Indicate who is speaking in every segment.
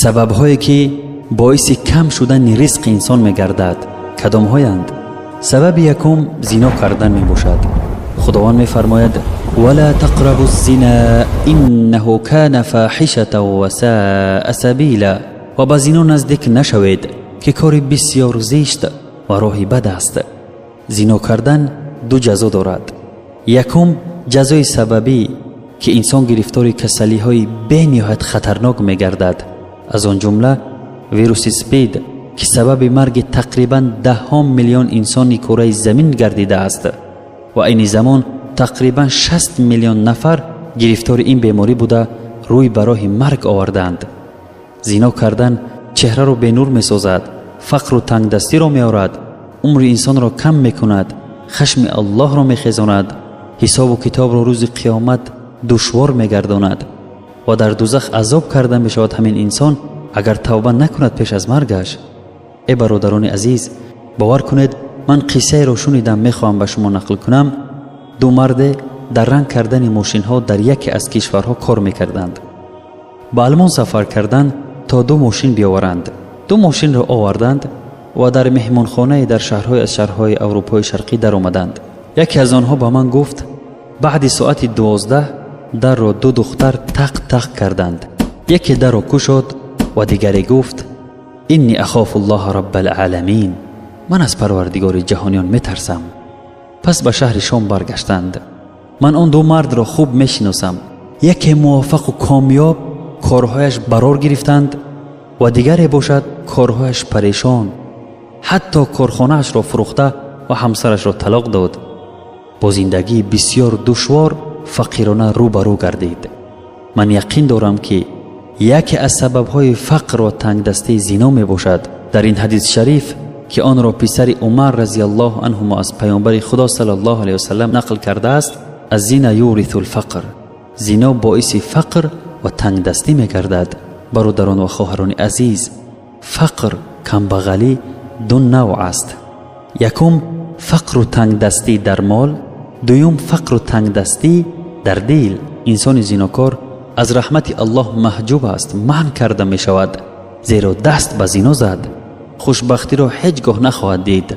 Speaker 1: Сабабҳое, ки боиси кам шудани ризқи инсон мегардад, кадомҳоянд? Сабаби якум зино кардан мебошад. Худованд мефармояд: «ولا تقربوا الزنا إنه كان فاحشة وساء سبيلا». Ва ба зино наздик нашавед, ки кори бисёр зишт ва роҳи бад аст. Зино кардан ду ҷазо дорад. Якум, ҷазои сабабӣ, ки инсон гирифтори касалиҳои бениҳоят хатарнок мегардад, аз он ҷумла вируси СПИД, ки сабаби марги тақрибан даҳҳо миллион инсони кураи замин гардидааст ва айни замон тақрибан 60 миллион нафар гирифтори ин беморӣ буда, рӯй ба роҳи марг овардаанд. Зино кардан чеҳраро бенур месозад, фақру тангдастиро меорад, умри инсонро кам мекунад, хашми Аллоҳро мехезонад, ҳисобу китобро рӯзи қиёмат душвор мегардонад ва дар дузах азоб карда мешавад ҳамин инсон, агар тавба накунад пеш аз маргаш. Э бародарони азиз, бовар кунед, ман қиссаеро шунидам, мехоҳам ба шумо нақл кунам. Ду марде дар ранг кардани мошинҳо дар яке аз кишварҳо кор мекарданд. Ба Алмон сафар карданд, то ду мошин биёваранд. Ду мошинро оварданд ва дар меҳмонхонае дар шаҳрҳое аз шаҳрҳои Аврупои Шарқӣ даромаданд. Яке аз онҳо ба ман гуфт: баъди соати 12 дарро ду духтар тақ тақ карданд. Яке дарро кушод ва дигаре гуфт: «إني أخاف الله رب العالمين», ман аз Парвардигори ҷаҳониён метарсам. Пас ба шаҳри Шом баргаштанд. Ман он ду мардро хуб мешиносам. Яке муваффақу комёб, корҳояш барор гирифтанд, ва дигаре бошад, корҳояш парешон, ҳатто корхонаашро фурӯхта ва ҳамсарашро талоқ дод. Бо зиндагии бисёр душвор, фақирона рӯ ба рӯ гардид. Ман яқин дорам, ки яке аз сабабҳои фақр ва тангдастии зино мебошад. Дар ин ҳадис шариф, ки онро писари Умар разияллоҳу анҳумо аз паёмбари Худо саллаллоҳу алайҳи васалам нақл кардааст: «الزنا يورث الفقر», зино боиси фақр ва тангдастӣ мегардад. Бародарон ва хоҳарони азиз, фақр, камбағалӣ ду навъ аст. Якум, фақру тангдастӣ дар мол, дуюм, фақру тангдастӣ дар дил. Инсони зинокор аз раҳмати Аллоҳ маҳҷуб аст, манъ карда мешавад, зеро даст ба зино зад. Хушбахтиро ҳеҷ гоҳ нахоҳад дид.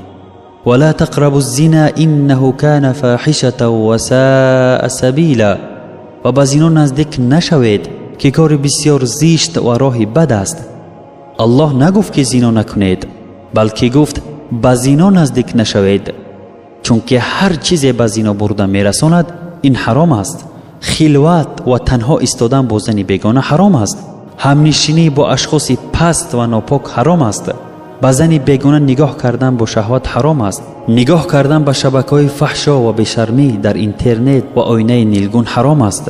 Speaker 1: «ولا تقربوا الزنا إنه كان فاحشة وساء سبيلا». Ва ба зино наздик нашавед, ки кори бисёр зишт ва роҳи бад аст. Аллоҳ нагуфт, ки зино накунед, балки гуфт: ба зино наздик нашавед, чунки ҳар чизе ба зино бурда мерасонад, ин ҳаром аст. Хилват ва танҳо истодан бо зани бегона ҳаром аст. Ҳамнишинӣ бо ашхоси паст ва нопок ҳаром аст. Ба зани бегона нигоҳ кардан бо шаҳват ҳаром аст. Нигоҳ кардан ба шабакаҳои фаҳшо ва бешармӣ дар интернет ва оинаи нилгун ҳаром аст,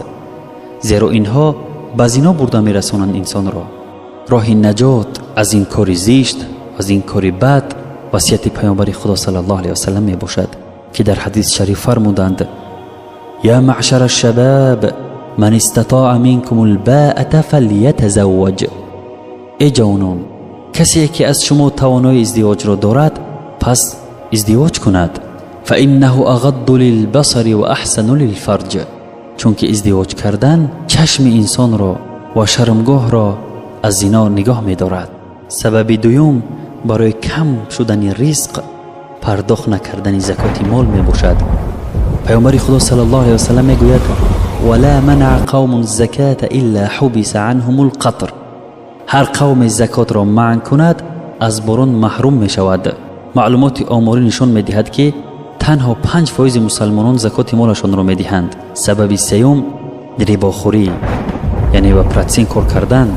Speaker 1: зеро инҳо ба зино бурда мерасонанд инсонро. Роҳи наҷот аз ин кори зишт, аз ин кори бад, васияти паёмбари Худо саллаллоҳу алайҳи васалам мебошад, ки дар ҳадис шариф фармуданд: «يا معشر الشباب، من استطاع منكم الباءة فليتزوج». Эй ҷавонон, касе ки аз шумо тавонои издивоҷро дорад, пас издивоҷ кунад. «فإنه أغض للبصر وأحصن للفرج», чунки издивоҷ кардан чашми инсонро ва шармгоҳро аз зино нигоҳ медорад. Сабаби дуюм барои кам шудани ризқ пардохт накардани закоти мол мебошад. Паёмбари Худо саллаллоҳу алайҳи васалам мегӯяд: «ولا منع قوم الزكاة إلا حبس عنهم القطر». Ҳар қавме закотро манъ кунад, аз борон маҳрум мешавад. Маълумоти оморӣ нишон медиҳад, ки танҳо 5 фоизи мусалмонон закоти молашонро медиҳанд. Сабаби сеюм рибохӯрӣ, яъне ба процент кор кардан,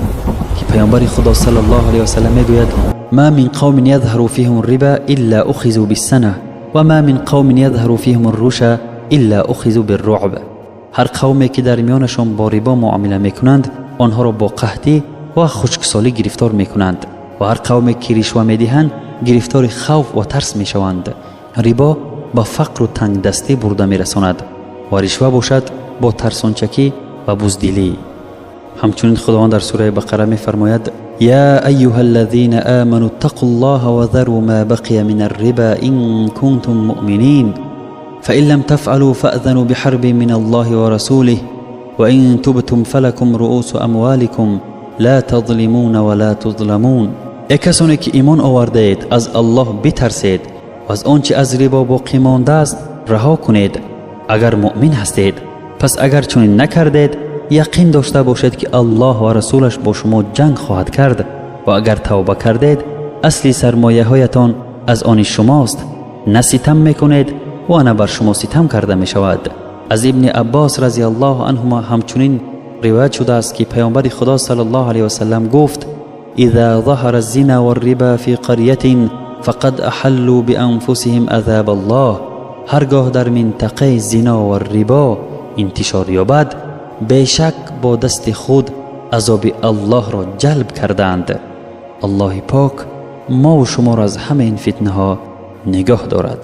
Speaker 1: ки паёмбари Худо саллаллоҳу алайҳи васалам мегӯяд: «ما من قوم يظهر فيهم الربا إلا أخذوا بالسنة وما من قوم يظهر فيهم الرشى إلا أخذوا بالرعب». Ҳар қавме ки дар миёнашон бо рибо муомила мекунанд, онҳоро бо қаҳтӣ ва хушксолӣ гирифтор мекунанд ва ҳар қавме ки ришва медиҳанд, гирифтори хавф ва тарс мешаванд. Рибо ба фақру тангдастӣ бурда мерасонад ва ришва бошад, бо тарсончакӣ ва буздилӣ. Ҳамчунин Худованд дар сураи Бақара мефармояд: «يا أيها الذين آمنوا اتقوا الله وذروا ما بقي من الربا إن كنتم مؤمنين، فإن لم تفعلوا فأذنوا بحرب من الله ورسوله، وإن تبتم فلكم رؤوس أموالكم. لا تظلمون ولا تظلمون. Эй касоне ки имон овардаед, аз Аллоҳ битарсед ва аз он чи аз рибо боқӣ мондааст раҳо кунед, агар муъмин ҳастед. Пас агар чунин накардед, яқин дошта бошед, ки Аллоҳ ва расулаш бо шумо ҷанг хоҳад кард. Ва агар тавба кардед, асли сармояҳоятон аз они шумост, на ситам мекунед ва на бар шумо ситам карда мешавад. Аз Ибни Аббос разияллоҳу анҳума ҳамчунин ривоят шудааст, ки паёмбари Худо саллаллоҳу алайҳи васаллам гуфт: إذا ظهر الزنا والربا في قرية فقد أحلوا بأنفسهم عذاب الله. Ҳаргоҳ дар минтақаи зино ва рибо интишор ёбад, бешак бо дасти худ азоби Аллоҳро ҷалб кардаанд. Аллоҳи пок мову шуморо аз ҳама ин фитнаҳо нигоҳ дорад.